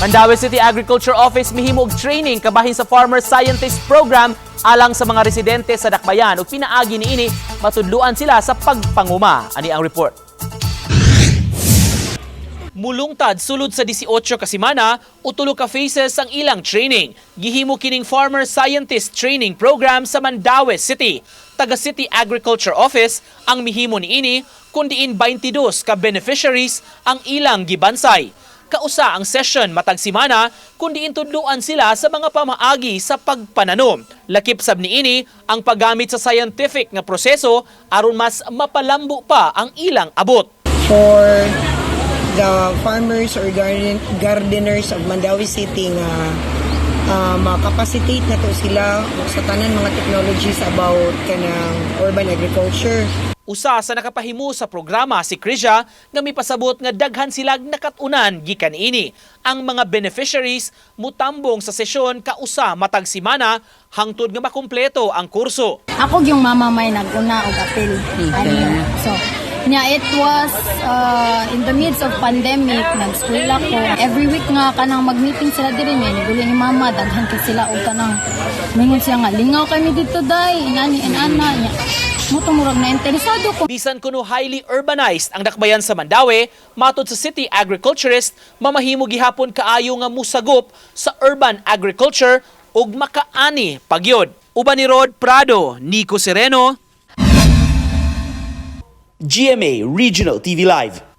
Mandaue City Agriculture Office mihimo og training kabahin sa Farmer Scientist Program alang sa mga residente sa Dakbayan ug pinaagi niini matudluan sila sa pagpanguma. Ani ang report. Mulungtad sulod sa 18 ka semana o 3 ka phases ang ilang training. Gihimo kining Farmer Scientist Training Program sa Mandaue City. Taga City Agriculture Office ang mihimo niini, kun diin 22 ka beneficiaries ang ilang gibansay. Kausa ang session matag semana, kun diin tudluan sila sa mga pamaagi sa pagpananom. Lakip sab niini ang paggamit sa scientific nga proseso aron mas mapalambo pa ang ilang abot. For the farmers or gardeners of Mandaue City nga makapacitate na to sila sa tanan mga technologies about kanang urban agriculture. Usa sa nakapahimo sa programa si Krisha nga mipasabot nga daghan silag nakat-unan gikan ini. Ang mga beneficiaries mutambong sa sesyon kausa matag simana hangtod nga makumpleto ang kurso. Ako yung mama may nag-una og apil. Ano, so, nya it was in the midst of pandemic, nag-school ako. Every week nga kanang mag-meeting sila diri, may niguli ni mama, daghan kay sila og kanang mingon siya nga lingaw kami dito day, inani inana nya. Mo murag na interesado ko. Bisan kuno highly urbanized ang dakbayan sa Mandaue, matod sa city agriculturist, mamahimo gihapon kaayo nga musagop sa urban agriculture ug makaani pagyod. Uban ni Rod Prado, Nico Sereno, GMA Regional TV Live.